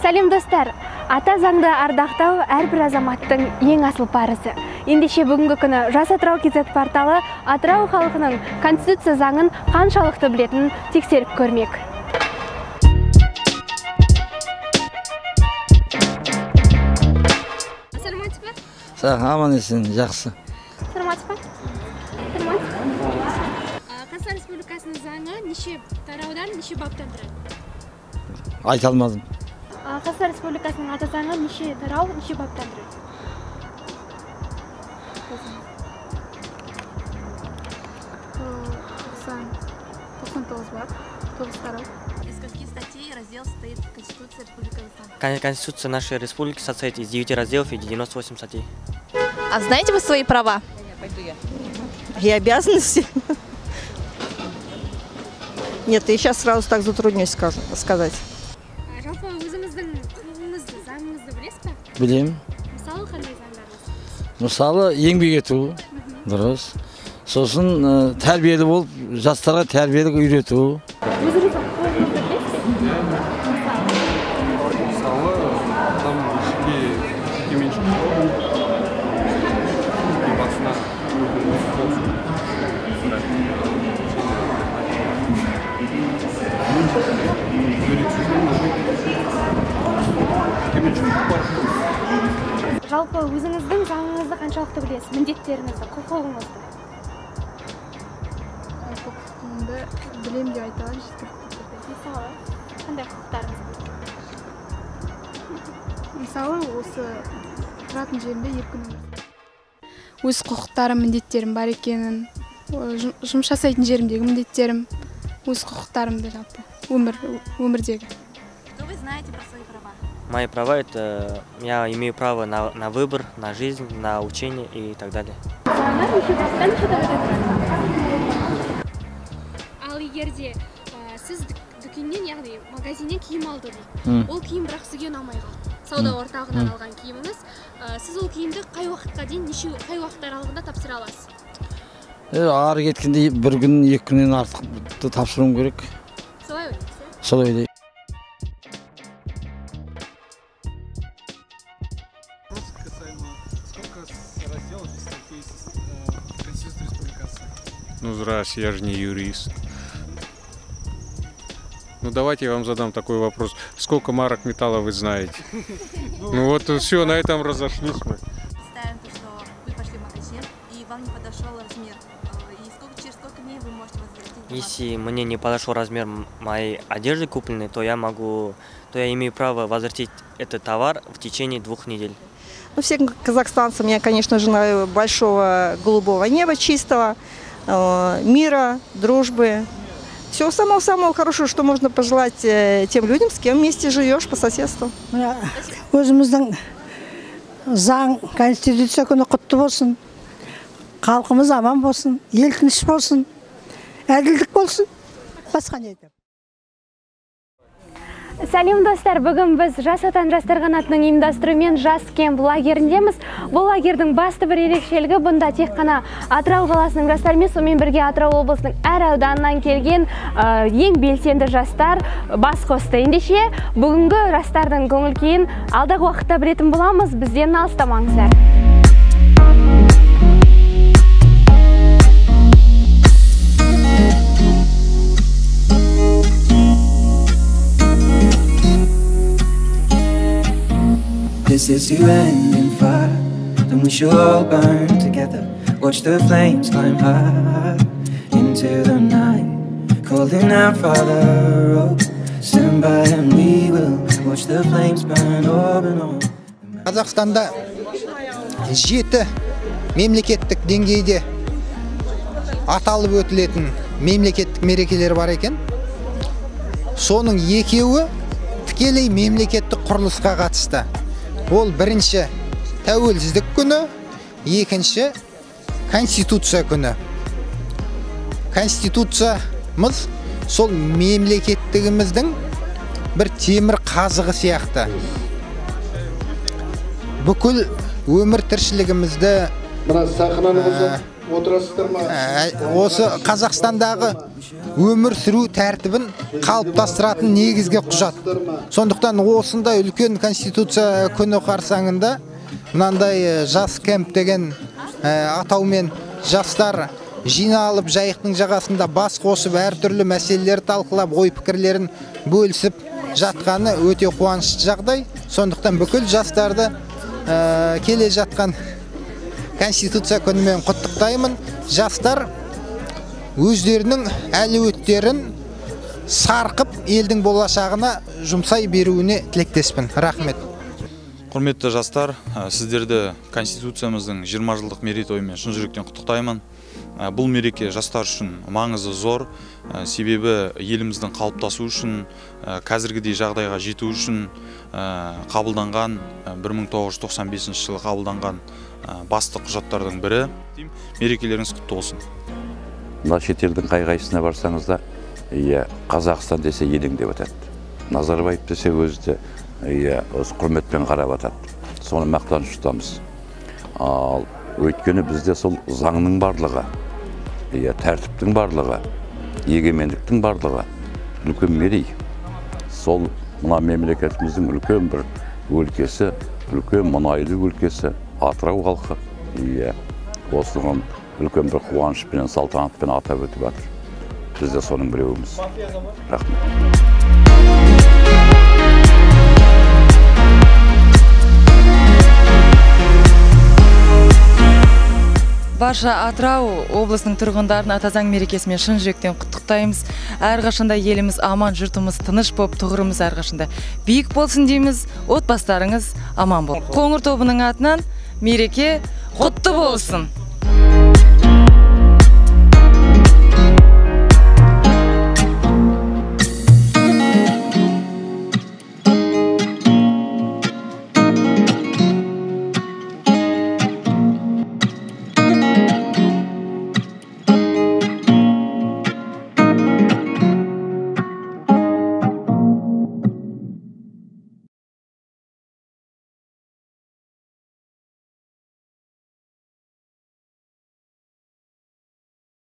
Сәлем достар! Ата заңды ардақтау әрбір азаматтың ең асыл парызы. Ендеше бүгінгі күні Жас Атырау KZ порталы Атырау халқының Конституция заңын қаншалықты білетінін тексеріп көрмек. Саламатсыз ба? Аман есен, жақсы. Саламатсыз ба? Саламатсыз ба? Қазақстан Республикасының заңы неше тараудан, неше баптан тұрады? Айта алмадым. Қазақстан Республикасының ата заңы неше тарау, неше баптан тұрады? 99 бап, 9 тарау. Из каких статей и раздел состоит Конституция Республики Казахстан? Конституция нашей республики состоит из 9 разделов и 98 статей. А знаете вы свои права? И обязанности? Нет, я сейчас сразу так затруднюсь сказать. Жалпы өзіңіздің құқығыңызды, заңыңызды білесіз бе? Білемін. Мысалы қандай заңдарыңыз? Мысалы еңбек ету, дұрыс. Сосын тәрбиелі болып, жастарға тәрбиелік үйрету. Өзіңіздің құқығыңызды білесіз бе? Мысалы, адам жеке меншік құқығы басына болсын. Жалпы өзіңіздің заңыңызды қаншалықты білесіз, міндеттеріңізді, құқығыңызды? Құқығымды білем деп айта аламын жеткілікті түрде. Мысалы, қандай құқықтарыңыз бар? Мысалы, осы тұратын жерімде еркін өмір. Өз құқықтарым, міндеттерім бар екенін, жұмыс жасайтын жерімдегі міндеттерім, өз құқықтарымды жалпы өмірдегі. Что вы знаете про свои права? Мои права – это я имею право на выбор, на жизнь, на учение и так далее. Ал егер де сіз дүкеннен, яғни магазиннен киім алды дейік. Ол киім бірақ сізге ұнамай қалды. Сауда орталығынан алған киіміңіз, сіз ол киімді қай уақытқа дейін, неше қай уақыт аралығында тапсыра аласыз? Ары кеткенде бір күн, екі күннен артық тапсыруым керек. Солай ойлайсыз, иә? Солай ойлаймын. Ну, здрасте, я же не юрист. Ну, давайте я вам задам такой вопрос. Сколько марок металла вы знаете? Ну, вот все, на этом разошлись мы. Представим то, что вы пошли в магазин, и вам не подошел размер. И через сколько дней вы можете возвратить товар? Если мне не подошел размер моей одежды купленной, то я имею право возвратить этот товар в течение 2 недель. Ну, всем казахстанцам я, конечно, желаю большого голубого неба чистого, мира, дружбы. Всего самого-самого хорошего, что можно пожелать тем людям, с кем вместе живешь по соседству. Өзіміздің заң, Конституция күні құтты болсын, халқымыз аман болсын, ел тыныш болсын, әділдік болсын. Басқа не айтамын? Сәлем достар, бүгін біз Жас Отан жастар қанатының ұйымдастыруымен Жас Кемп лагеріндеміз. Бұл лагердің басты бір ерекшелігі бұнда тек қана Атырау қаласының жастары емес, сонымен бірге Атырау облысының әр ауданынан келген ең белсенді жастар бас қосты. Ендеше бүгінгі жастардың көңіл күйін алдағы уақытта білетін боламыз, бізден алыстамаңыздар. This is to end in fire, then we shall all burn together. Watch the flames climb high into the night, calling out, Father, oh, stand by and we will watch the flames burn over and on. Қазақстанда 7 мемлекеттік деңгейде аталып өтілетін мемлекеттік мерекелер бар екен. Соның екеуі тікелей мемлекеттік құрылысқа қатысты. Ол бірінші тәуелсіздік күні, екінші Конституция күні. Конституциямыз сол мемлекеттігіміздің бір темір қазығы сияқты. Бүкіл өмір тіршілігімізді, осы Қазақстандағы өмір сүру тәртібін қалыптастыратын негізгі құжат. Сондықтан осындай үлкен Конституция күні қарсаңында мынандай жас кемп деген атаумен жастар жиналып, Жайықтың жағасында бас қосып, әртүрлі мәселелер талқылап, ой пікірлерін бөлісіп жатқаны өте қуанышты жағдай. Сондықтан бүкіл жастарды келе жатқан Конституция күнімен құттықтаймын. Жастар өздерінің әлеуеттерін сарқып, елдің болашағына жұмсай беруіне тілектеспін. Рахмет. Құрметті жастар, сіздерді Конституциямыздың 20 жылдық мерейтойымен шын жүректен құттықтаймын. Бұл мереке жастар үшін маңызы зор, себебі еліміздің қалыптасуы үшін, қазіргідей жағдайға жету үшін қабылданған 1995 жылы қабылданған басты құжаттардың бірі. Мерекелеріңіз құтты болсын. Мына шетелдің қай-қайсысына барсаңыз да, иә, Қазақстан десе елің деп атады. Назарбаев десе өзі де, иә, осы құрметпен қарап атады. Соны мақтаныш тұтамыз. Ал өйткені бізде сол заңның барлығы, иә, тәртіптің барлығы, егемендіктің барлығы үлкен мерей. Сол мына мемлекетіміздің үлкен бір өлкесі, үлкен мұнайлы өлкесі, Атырау халқы, иә, осыған үлкен бір қуанышпенен, салтанатпен атап өтіп жатыр. Біз де соның біреуіміз. Рахмет. Барша Атырау облысының тұрғындарын Ата Заң мерекесімен шын жүректен құттықтаймыз. Әрқашанда еліміз аман, жұртымыз тыныш болып, тұғырымыз әрқашанда биік болсын дейміз. Отбасыларыңыз аман болсын. Қоңыр тобының атынан мереке құтты болсын.